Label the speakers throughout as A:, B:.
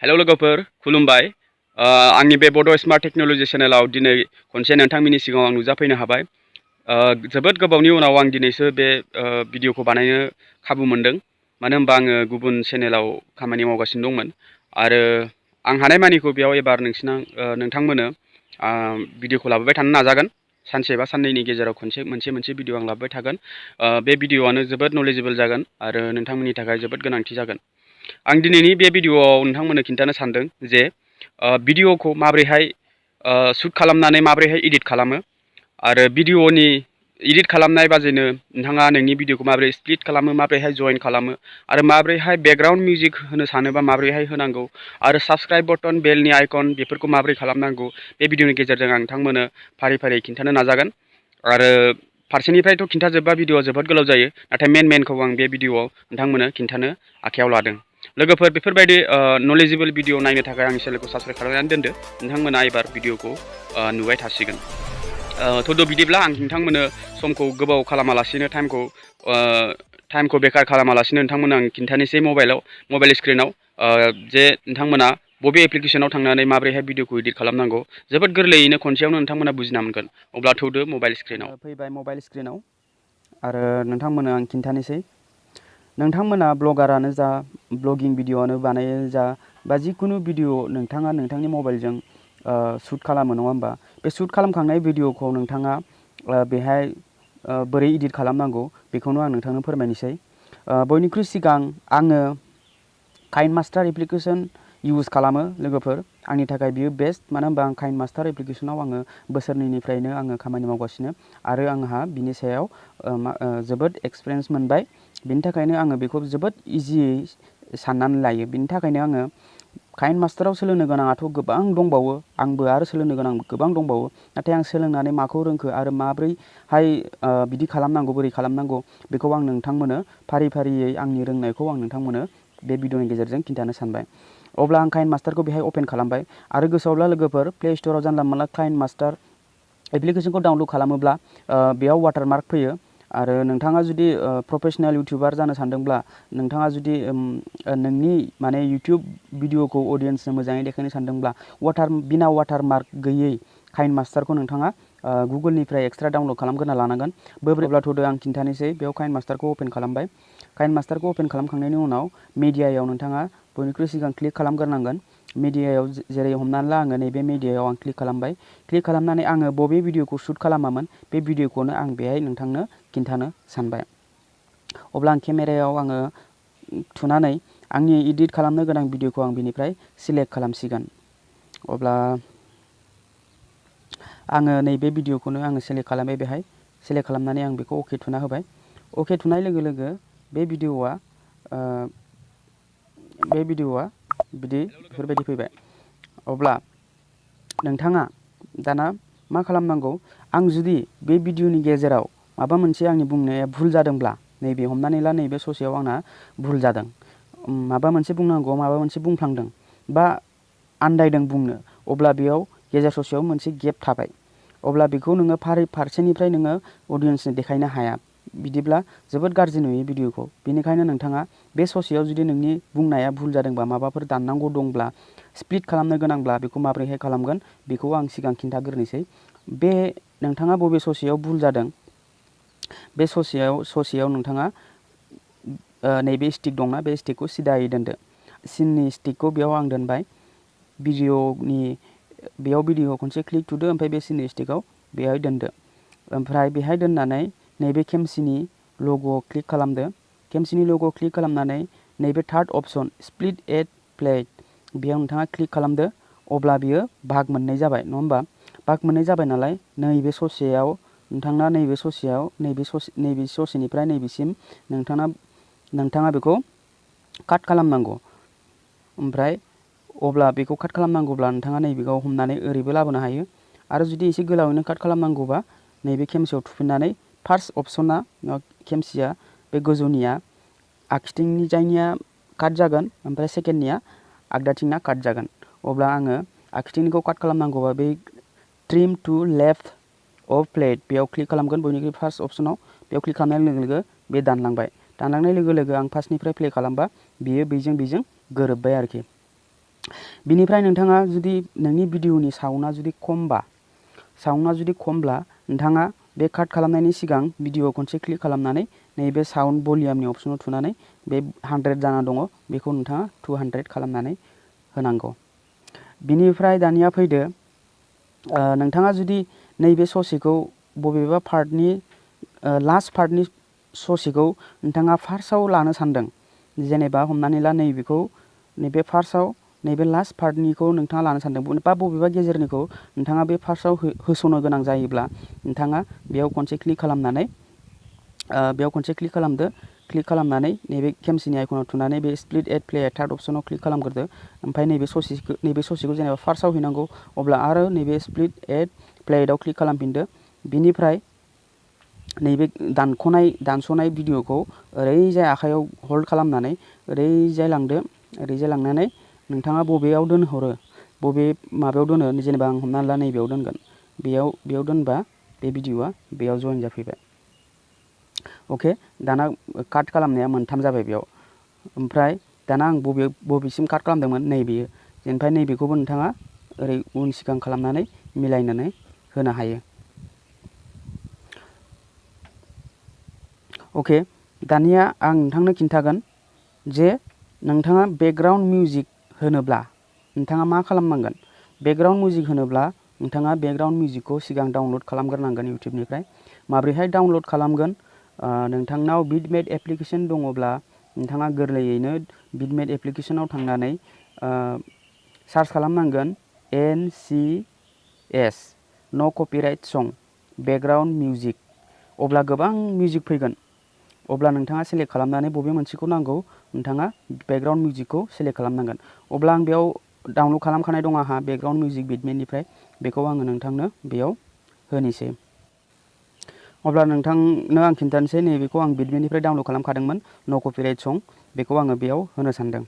A: Hello लोगोफोर खुलुमबाय आंनि बे बड स्मार्ट टेक्नोलॉजी चेनेलाव दिनै खनसे नोंथांमोननि सिगाङाव आं नुजाफैनो हाबाय जोबोद गोबावनि उनाव आं दिनैसो बे भिडिअखौ बानायनो खाबु मोनदों मानो होनबा आङो गुबुन चेनेलाव खामानि मावगासिनो दंमोन आरो आं हानायमानिखौ बेयाव एबार नोंथांमोननो भिडिअखौ लाबोबाय थानो नाजागोन सानसे बा साननैनि गेजेराव मोनसे भिडिअ आं लाबोबाय थागोन बे भिडिअआनो जोबोद नलेजेबल जागोन आरो नोंथांमोननि थाखाय जोबोद गोनांथि जागोन आं दिनैनि बे भिडिअआव नोंथांमोननो खिन्थानो सानदों जे भिडिअखौ माबोरैहाय शुट खालामनानै माबोरैहाय एडिट खालामो आरो भिडिअनि एडिट खालामनाय बाजैनो नोंथाङा नोंनि भिडिअखौ माबोरै स्प्लिट खालामो माबोरैहाय जइन खालामो आरो माबोरैहाय बेकग्राउन्ड मिउजिक होनो सानोबा माबोरैहाय होनांगौ आरो साबस्क्राइब बटन बेलनि आइकन बेफोरखौ माबोरै खालामनांगौ बे भिडिअनि गेजेरजों आं नोंथांमोननो फारि फारि खिन्थानो नाजागोन आरो फारसेनिफ्रायथ' खिन्थाजोबबा भिडिअआ जोबोद गोलाव जायो नाथाय मेनखौ आं बे भिडिअआव नोंथांमोननो खिन्थानो आखायाव लादों लोगोफोर बेफोरबायदि नलेजेबल भिडिअ नायनो थाखाय आंनि चेनेलखौ साबस्क्राइब खालामनानै दोनदो नोंथांमोना एबार भिडिअखौ नुबाय थासिगोन थ'द' बिदिब्ला आं नोंथांमोननो समखौ गोबाव खालामालासिनो टाइमखौ बेकार खालामालासिनो नोंथांमोननो आं खिन्थानोसै मबाइल स्क्रिनाव जे नोंथांमोना बबे एप्लिकेसनाव थांनानै माबोरैहाय भिडिअखौ एडिट खालामनांगौ जोबोद गोरलैयैनो खनसेयावनो नोंथांमोना बुजिना मोनगोन अब्ला थौदो मबाइल स्क्रिनाव फैबाय मबाइल स्क्रिनाव आरो नोंथांमोननो आं खिन्थानोसै नोंथांमोना ब्लगारानो जा ब्लगिं भिडिअआनो बानायो जा बा जिखुनु भिडिअ नोंथाङा नोंथांनि मबाइलजों शुट खालामो नङा होमबा बे शुट खालामखांनाय भिडिअखौ नोंथाङा बेहाय बोरै एडिट खालामनांगौ बेखौनो आं नोंथांनो फोरमायनोसै बयनिख्रुइ सिगां आङो काइनमास्टार एप्लिकेसन इउज खालामो लोगोफोर आंनि थाखाय बियो बेस्ट मानो होनबा आं काइनमास्टार एप्लिकेसनाव आङो बोसोरनैनिफ्रायनो आङो खामानि मावगासिनो आरो आंहा बिनि सायाव जोबोद एक्सपिरियेन्स मोनबाय बिनि थाखायनो आङो बेखौ जोबोद इजियै साननानै लायो बिनि थाखायनो आङो काइनमास्टाराव सोलोंनो गोनाङाथ' गोबां दंबावो आंबो आरो सोलोंनो गोनां गोबां दंबावो नाथाय आं सोलोंनानै माखौ रोंखो आरो माब्रैहाय बिदि खालामनांगौ बोरै खालामनांगौ बेखौ आं नोंथांमोननो फारि फारियै आंनि रोंनायखौ आं नोंथांमोननो बे भिडिअनि गेजेरजों खिन्थानो सानबाय अब्ला आं काइनमास्टारखौ बेहाय अपेन खालामबाय आरो गोसोआवब्ला लोगोफोर प्ले स्ट'राव जानला मोनला काइनमास्टार एप्लिकेसनखौ डाउनलड खालामोब्ला बेयाव वाटारमार्क फैयो आरो नोंथाङा जुदि प्रफेसनेल इउटिउबार जानो सानदोंब्ला नोंथाङा जुदि नोंनि माने इउटिउब भिडिअखौ अडियेन्सनो मोजाङै देखायनो सानदोंब्ला बिना वाटारमार्क गैयै काइनमास्टारखौ नोंथाङा गुगोलनिफ्राय एक्सट्रा डाउनलड खालामग्रोना लानांगोन बोब्रैब्लाथ' आं खिन्थानोसै बेयाव काइनमास्टारखौ अपेन खालामबाय काइनमास्टारखौ अपेन खालामखांनायनि उनाव मेडियायाव नोंथाङा बयनिख्रुइ सिगां क्लिक खालामग्रोनांगोन मेडियायाव जेरै हमनानै ला आङो नैबे मेडियायाव आं क्लिक खालामबाय क्लिक खालामनानै आङो बबे भिडिअखौ शुट खालामामोन बे भिडिअखौनो आं बेहाय नोंथांनो खिन्थानो सानबाय अब्ला आं केमेरायाव आङो थुनानै आंनि एडिट खालामनो गोनां भिडिअखौ आं बिनिफ्राय सिलेक्ट खालामसिगोन अब्ला आङो नैबे भिडिअखौनो आङो सिलेक्ट खालामबाय बेहाय सिलेक्ट खालामनानै आं बेखौ अके थुना होबाय अके थुनाय लोगो लोगो बे भिडिअआ बेफोरबायदि फैबाय अब्ला नोंथाङा दाना मा खालामनांगौ आं जुदि बे भिडिअनि गेजेराव माबा मोनसे आंनि बुंनाया भुल जादोंब्ला नैबे हमनानै ला नैबे ससेयाव आंना भुल जादों माबा मोनसे बुंनांगौ माबा मोनसे बुंफ्लांदों बा आन्दायदों बुंनो अब्ला बेयाव गेजेर ससेयाव मोनसे गेप थाबाय अब्ला बेखौ नोङो फारसेनिफ्राय नोङो अडियेन्सनो देखायनो हाया बिदिब्ला जोबोद गाज्रि नुयो भिडिअखौ बेनिखायनो नोंथाङा बे ससेयाव जुदि नोंनि बुंनाया भुल जादोंबा माबाफोर दाननांगौ दंब्ला स्प्लिट खालामनो गोनांब्ला बेखौ माबोरैहाय खालामगोन बेखौ आं सिगां खिन्थाग्रोनोसै बे नोंथाङा बबे ससेयाव भुल जादों बे ससेयाव नोंथाङा नैबे स्टिक दंना बे स्टिकखौ सिदायै दोनदो सिननि स्टिकखौ बेयाव आं दोनबाय बेयाव भिडिअ खनसे क्लिक थुदो ओमफ्राय बे सिननि स्टिकआव बेहाय दोनदो ओमफ्राय बेहाय दोननानै नैबे खेमसिनि लग'आव क्लिक खालामदो खेमसिनि लग'आव क्लिक खालामनानै नैबे थार्ड अपसन स्प्लिट एड प्लेट बेयाव नोंथाङा क्लिक खालामदो अब्ला बियो भाग मोननै जाबाय नङा होमबा भाग मोननै जाबाय नालाय नैबे ससेयाव नोंथाङा नैबे ससेनिफ्राय नैबेसिम नोंथाङा बेखौ काट खालामनांगौ ओमफ्राय अब्ला बेखौ काट खालामनांगौब्ला नोंथाङा नैबेखौ हमनानै ओरैबो लाबोनो हायो आरो जुदि एसे गोलावैनो काट खालामनांगौबा नैबे खेमसियाव थुफिननानै फार्स्ट अपसना खेमसिया बे गोजौनिया आगसिथिंनि जायनिया काट जागोन ओमफ्राय सेकेन्डनिया आगदाथिंना काट जागोन अब्ला आङो आगसिथिंनिखौ काट खालामनांगौबा बे trim to left of plate बेयाव क्लिक खालामगोन बयनिख्रुइ फार्स्ट अपसनाव बेयाव क्लिक खालामनाय लोगो लोगो बे दानलांनाय लोगो लोगो आं फार्स्टनिफ्राय प्ले खालामबा बियो बेजों गोरोबबाय आरोखि
B: बिनिफ्राय नोंथाङा जुदि नोंनि भिडिअनि साउन्डआ जुदि खमब्ला नोंथाङा बे काट खालामनायनि सिगां भिडिअ खनसे क्लिक खालामनानै नैबे साउन्ड भलिउमनि अपसनाव थुनानै बे 100 जाना दङ बेखौ नोंथाङा 200 खालामनानै होनांगौ। बिनिफ्राय दानिया फैदो नोंथाङा जुदि नैबे ससेखौ बबेबा पार्टनि लास्ट पार्टनि ससेखौ नोंथाङा फार्स्टआव लानो सानदों, जेनेबा हमनानै ला नैबेखौ नैबे फार्स्टआव नैबे लास्ट पार्टनिखौ नोंथाङा लानो सानदों बा बबेबा गेजेरनिखौ नोंथाङा बे फार्स्टआव होस'नो गोनां जायोब्ला नोंथाङा बेयाव खनसे क्लिक खालामनानै क्लिक खालामनानै नैबे खेमसिनि आइकनाव थुनानै बे स्प्लिट एड प्ले थार्ड अपसनाव क्लिक खालामग्रोदो। ओमफ्राय नैबे ससेखौ जेनेबा फार्स्टआव हैनांगौ अब्ला आरो नैबे स्प्लिट एड प्ले एडआव क्लिक खालामफिनदो। बिनिफ्राय नैबे दानस'नाय भिडिअखौ ओरैजाय आखाइयाव होल्ड खालामनानै ओरैजाय लांनानै नोंथाङा बबेयाव दोनहरो बबे माबायाव दोनो, जेनेबा आं हमनानै ला नैबेयाव दोनगोन, बेयाव दोनबा बे भिडिअआ बेयाव जइन जाफैबाय। अके, दाना काट खालामनाया मोनथाम जाबाय बेयाव। ओमफ्राय दाना आं बबेसिम काट खालामदोंमोन नैबेयो, ओमफ्राय नैबेखौबो नोंथाङा ओरै उन सिगां खालामनानै मिलायनानै होनो हायो। अके, दानिया आं नोंथांनो खिन्थागोन जे नोंथाङा बेकग्राउन्ड मिउजिक होनोब्ला नोंथाङा मा खालामनांगोन। बेकग्राउन्ड मिउजिक होनोब्ला नोंथाङा बेकग्राउन्ड मिउजिकखौ सिगां डाउनलड खालामग्रोनांगोन इउटिउबनिफ्राय। माबोरैहाय डाउनलड खालामगोन? नोंथांनाव बिटमेट एप्लिकेसन दङब्ला नोंथाङा गोरलैयैनो बिटमेट एप्लिकेसनाव थांनानै सार्च खालामनांगोन NCS नो कपिराइट सं बेकग्राउन्ड मिउजिक। अब्ला गोबां मिउजिक फैगोन। अब्ला नोंथाङा सेलेक्ट खालामनानै बबे मोनसेखौ नांगौ नोंथाङा बेकग्राउन्ड मिउजिकखौ सेलेक्ट खालामनांगोन। अब्ला आं बेयाव डाउनलड खालामखानाय दं आंहा बेकग्राउन्ड मिउजिक बिटमेटनिफ्राय, बेखौ आङो नोंथांनो बेयाव होनोसै। अब्ला नोंथांनो आं खिन्थानोसै नैबेखौ आं बिटमेटनिफ्राय डाउनलड खालामखादोंमोन नो कपिराइट सं, बेखौ आङो बेयाव होनो सानदों।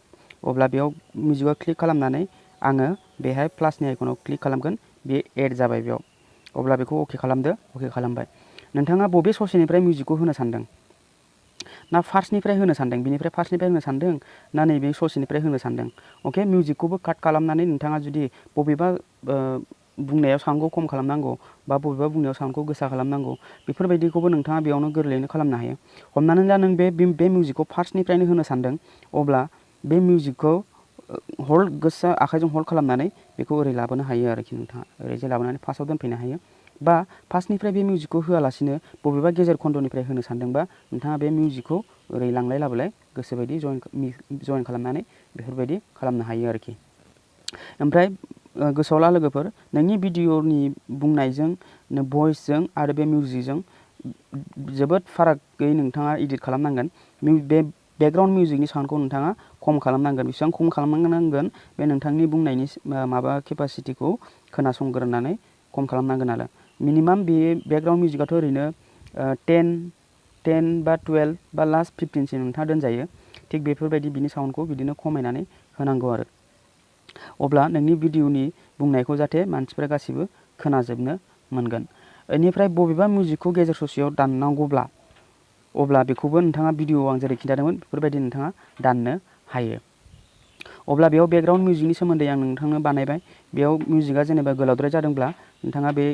B: अब्ला बेयाव मिउजिकआव क्लिक खालामनानै आङो बेहाय प्लासनि आइकनाव क्लिक खालामगोन, बे एड जाबाय बेयाव। अब्ला बेखौ अके खालामदो, अके खालामबाय। नोंथाङा बबे ससेनिफ्राय मिउजिकखौ होनो सानदों? ना फार्स्टनिफ्राय होनो सानदों, बिनिफ्राय फार्स्टनिफ्राय होनो सानदों ना नैबे ससेनिफ्राय होनो सानदों? अके, मिउजिकखौबो काट खालामनानै नोंथाङा जुदि बबेबा बुंनायाव साउन्डखौ खम खालामनांगौ बा बबेबा बुंनायाव साउन्डखौ गोसा खालामनांगौ, बेफोरबायदिखौबो नोंथाङा बेयावनो गोरलैयैनो खालामनो हायो। हमनानै ला नों बे मिउजिकखौ फार्स्टनिफ्रायनो होनो सानदों, अब्ला बे मिउजिकखौ गोसा आखाइजों होल्ड खालामनानै बेखौ ओरै लाबोनो हायो आरोखि नोंथाङा। ओरैजाय लाबोनानै फार्स्टआव दोनफैनो हायो। बा फार्स्टनिफ्राय बे मिउजिकखौ होआलासिनो बबेबा गेजेर खन्द'निफ्राय होनो सानदोंबा नोंथाङा बे मिउजिकखौ ओरै लांलाय लाबोलाय गोसोबायदि जइन खालामनानै बेफोरबायदि खालामनो हायो आरोखि। ओमफ्राय गोसोआव ला लोगोफोर, नोंनि भिडिअनि बुंनायजों भइसजों आरो बे मिउजिकजों जोबोद फारागै नोंथाङा एडिट खालामनांगोन। बे बेकग्राउन्ड मिउजिकनि साउन्डखौ नोंथाङा खम खालामनांगोन। बेसेबां खम खालामनांगोन? बे नोंथांनि बुंनायनि माबा केपासिटिखौ खोनासंग्रोनानै खम खालामनांगोन आरो। मिनिमाम बे बेकग्राउन्ड मिउजिकआथ' ओरैनो 10 बा 12 बा लास्ट 15सिम नोंथाङा दोनजायो। थिग बेफोरबायदि बिनि साउन्डखौ बिदिनो खमायनानै होनांगौ आरो। अब्ला नोंनि भिडिअनि बुंनायखौ जाहाथे मानसिफ्रा गासिबो खोनाजोबनो मोनगोन। बेनिफ्राय बबेबा मिउजिकखौ गेजेर ससेयाव दाननांगौब्ला अब्ला बेखौबो नोंथाङा भिडिअआव आं जेरै खिन्थादोंमोन बेफोरबायदि नोंथाङा दाननो हायो। अब्ला बेयाव बेकग्राउन्ड मिउजिकनि सोमोन्दै आं नोंथांनो बानायबाय। बेयाव मिउजिकआ जेनेबा गोलावद्राय जादोंब्ला नोंथाङा बे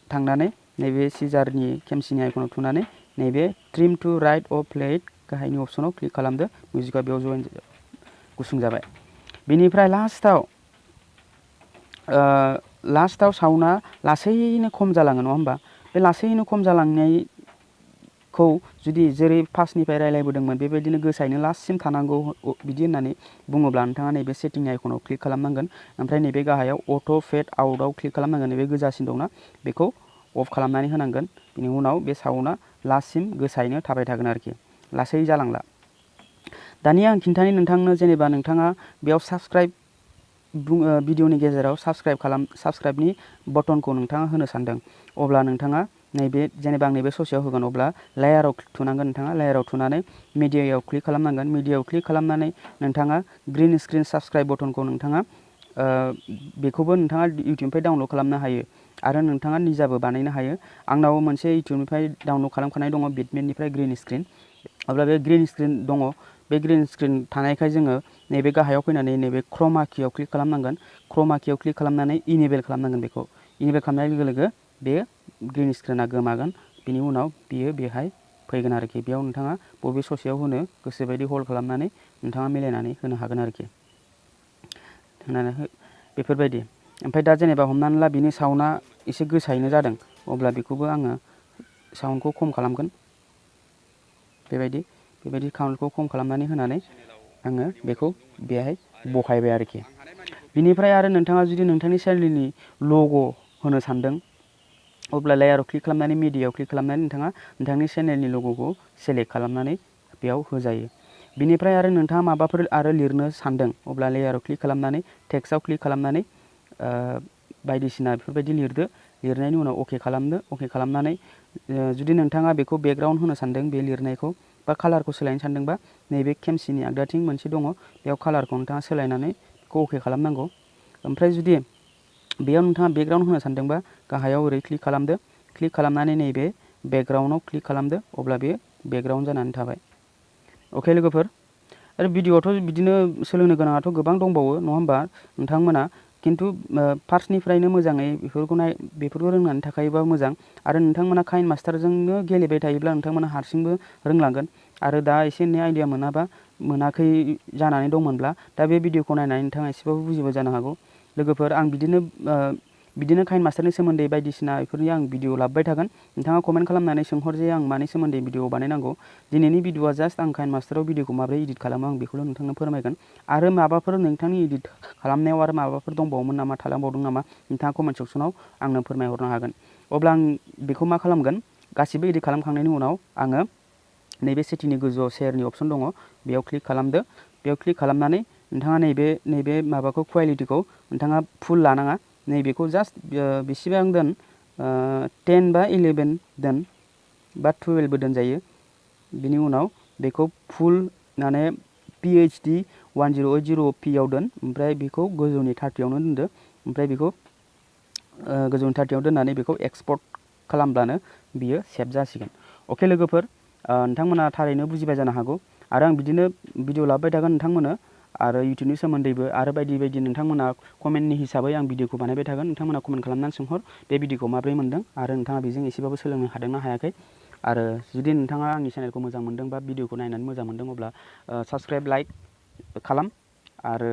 B: थांनानै नैबे सिजारनि खेमसिनि आइकनाव थुनानै नैबे trim to right of plate गाहायनि अपसनाव क्लिक खालामदो। मिउजिकआ बेयाव गुसुं जाबाय। बेनिफ्राय लास्टआव साउन्डआ लासैनो खम जालाङो, नङा होमबा? बे लासैनो खम जालांनायखौ जुदि जेरै फार्स्टनिफ्राय रायलायबोदोंमोन बेबायदिनो गोसायैनो लास्टसिम थानांगौ बिदि होननानै बुङोब्ला नोंथाङा नैबे सेटिंनि आइकनाव क्लिक खालामनांगोन। ओमफ्राय नैबे गाहायाव अट' फेड आउटआव क्लिक खालामनांगोन। नैबे गोजासिन दंना बेखौ अफ खालामनानै होनांगोन। बिनि उनाव बे साउन्डआ लास्टसिम गोसायैनो थाबाय थागोन आरोखि, लासै जालांला। दानिया आं खिन्थानि नोंथांनो, जेनेबा नोंथाङा बेयाव भिडिअनि गेजेराव साबस्क्राइबनि बटनखौ नोंथाङा होनो सानदों, अब्ला नोंथाङा नैबे जेनेबा आं नैबे ससेयाव होगोन, अब्ला लेयाराव थुनांगोन। नोंथाङा लेयाराव थुनानै मिडियायाव क्लिक खालामनांगोन। मिडियायाव क्लिक खालामनानै नोंथाङा ग्रिन स्क्रिन साबस्क्राइब बटनखौ नोंथाङा बेखौबो नोंथाङा इउटिउबनिफ्राय डाउनलड खालामनो हायो आरो नोंथाङा निजाबो बानायनो हायो। आंनाव मोनसे इउटिउबनिफ्राय डाउनलड खालामखानाय दङ बिटमेटनिफ्राय ग्रिन स्क्रिन। अब्ला बे ग्रिन स्क्रिन दङ, बे ग्रीन स्क्रीन थानायखाय जोङो नैबे गाहायाव फैनानै नैबे क्रमा कीआव क्लिक खालामनांगोन क्रमा कीआव क्लिक खालामनानै इनेबल खालामनांगोन बेखौ इनेबल खालामनाय लोगो लोगो बे ग्रीन स्क्रीना गोमागोन बिनि उनाव बियो बेहाय फैगोन आरोखि बेयाव नोंथाङा बबे ससेयाव होनो गोसोबायदि होल्ड खालामनानै नोंथाङा मिलायनानै होनो हागोन आरोखि बेफोरबायदि ओमफ्राय दा जेनेबा हमनानै ला बिनि साउन्डआ एसे गोसायैनो जादों अब्ला बेखौबो आङो साउन्डखौ खम खालामगोन बेबायदि साउन्डखौ खम खालामनानै होनानै आङो बेखौ बेहाय बहायबाय आरोखि बिनिफ्राय आरो नोंथाङा जुदि नोंथांनि चेनेलनि लग' होनो सानदों अब्ला लेयाराव क्लिक खालामनानै मिडियायाव क्लिक खालामनानै नोंथाङा नोंथांनि चेनेलनि लग'खौ सेलेक्ट खालामनानै बेयाव होजायो बिनिफ्राय आरो नोंथाङा माबाफोर आरो लिरनो सानदों अब्ला लेयाराव क्लिक खालामनानै टेक्स्टआव क्लिक खालामनानै बायदिसिना बेफोरबायदि लिरदो लिरनायनि उनाव अके खालामदो अके खालामनानै जुदि नोंथाङा बेखौ बेकग्राउन्ड होनो सानदों बे लिरनायखौ बा कालारखौ सोलायनो सानदोंबा नैबे खेमसिनि आगदाथिं मोनसे दङ बेयाव कालारखौ नोंथाङा सोलायनानै बेखौ अके खालामनांगौ ओमफ्राय जुदि बेयाव नोंथाङा बेकग्राउन्ड होनो सानदोंबा गाहायाव ओरै क्लिक खालामदो क्लिक खालामनानै नैबे बेकग्राउन्डआव क्लिक खालामदो अब्ला बे बेकग्राउन्ड जानानै थाबाय अके लोगोफोर आरो भिडिअ'आथ' बिदिनो सोलोंनो गोनाङाथ' गोबां दंबावो नङा होमबा नोंथांमोना खिन्थु फार्स्टनिफ्रायनो मोजाङै बेफोरखौ रोंनानै थाखायोबा मोजां आरो नोंथांमोना काइन मास्टारजोंनो गेलेबाय थायोब्ला नोंथांमोना हारसिंबो रोंलांगोन आरो दा एसे एनै आइडिया मोनाखै जानानै दंमोनब्ला दा बे भिडिअखौ नायनानै नोंथाङा एसेबाबो बुजिबाय जानो हागौ लोगोफोर आं बिदिनो काइन मास्टारनि सोमोन्दै बायदिसिना बेफोरनि आं भिडिअ लाबोबाय थागोन नोंथाङा कमेन्ट खालामनानै सोंहर जे आं मानि सोमोन्दै भिडिअ बानायनांगौ दिनैनि भिडिअआ जास्ट आं काइन मास्टाराव भिडिअखौ माबोरै इडिट खालामो आं बेखौल' नोंथांनो फोरमायगोन आरो माबाफोर नोंथांनि इडिट खालामनायाव आरो माबाफोर दंबावोमोन नामा थालांबावदों नामा नोंथाङा कमेन्ट सेक्सनाव आंनो फोरमायहरनो हागोन अब्ला आं बेखौ मा खालामगोन गासिबो इडिट खालामखांनायनि उनाव आङो नैबे सेटिंनि गोजौआव शेयारनि अपसन दङ बेयाव क्लिक खालामदो बेयाव क्लिक खालामनानै नोंथाङा नैबे माबाखौ कुवालिटिखौ नोंथाङा फुल लानाङा नैबेखौ जास्ट बेसेबां दोन 10 बा 11 दोन बा 12बो दोनजायो बिनि उनाव बेखौ फुल माने PHD 1080p आव दोन ओमफ्राय बेखौ गोजौनि 30आवनो दोनदो ओमफ्राय बेखौ गोजौनि 30आव दोननानै बेखौ एक्सपर्ट खालामब्लानो बियो सेभ जासिगोन अके लोगोफोर नोंथांमोना थारैनो बुजिबाय जानो हागौ आरो आं बिदिनो भिडिअ लाबोबाय थागोन नोंथांमोननो आरो इउटुबनि सोमोन्दैबो आरो बायदि नोंथांमोना कमेन्टनि हिसाबै आं भिडिअखौ बानायबाय थागोन नोंथांमोना कमेन्ट खालामनानै सोंहर बे भिडिअखौ माबोरै मोनदों आरो नोंथाङा बेजों एसेबाबो सोलोंनो हादोंना हायाखै आरो जुदि नोंथाङा आंनि चेनेलखौ मोजां मोनदों बा भिडिअखौ नायनानै मोजां मोनदों अब्ला साबस्क्राइब लाइक खालाम आरो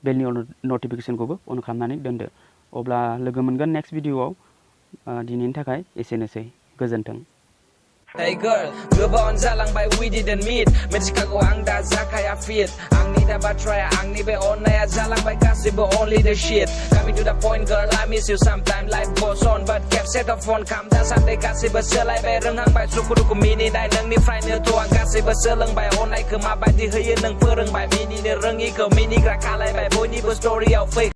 B: बेलनि नटिफिकेसनखौबो अन खालामनानै दोनदो अब्ला लोगो मोनगोन नेक्स्ट भिडिअआव दिनैनि थाखाय एसेनोसै गोजोन्थों
C: Hey girl, गोबावानो जालांबाय we didn't meet मिथिखागौ आं दा जाखाया fit आंनि दा बाथ्राया आंनि बे अननाया जालांबाय गासिबो only the shit coming to the point girl I miss you sometime life goes on but kept set of phone खाम दासान्दि गासिबो सोलायबाय रोंहांबाय सुखु दुखु मिनिनाय नोंनिफ्रायनोथ' आं गासिबो सोलोंबाय अननायखौ माबायदि होयो नों फोरोंबाय मिनिनो रोङिखौ मिनिग्रा खालायबाय बयनिबो स्ट'रियाव फै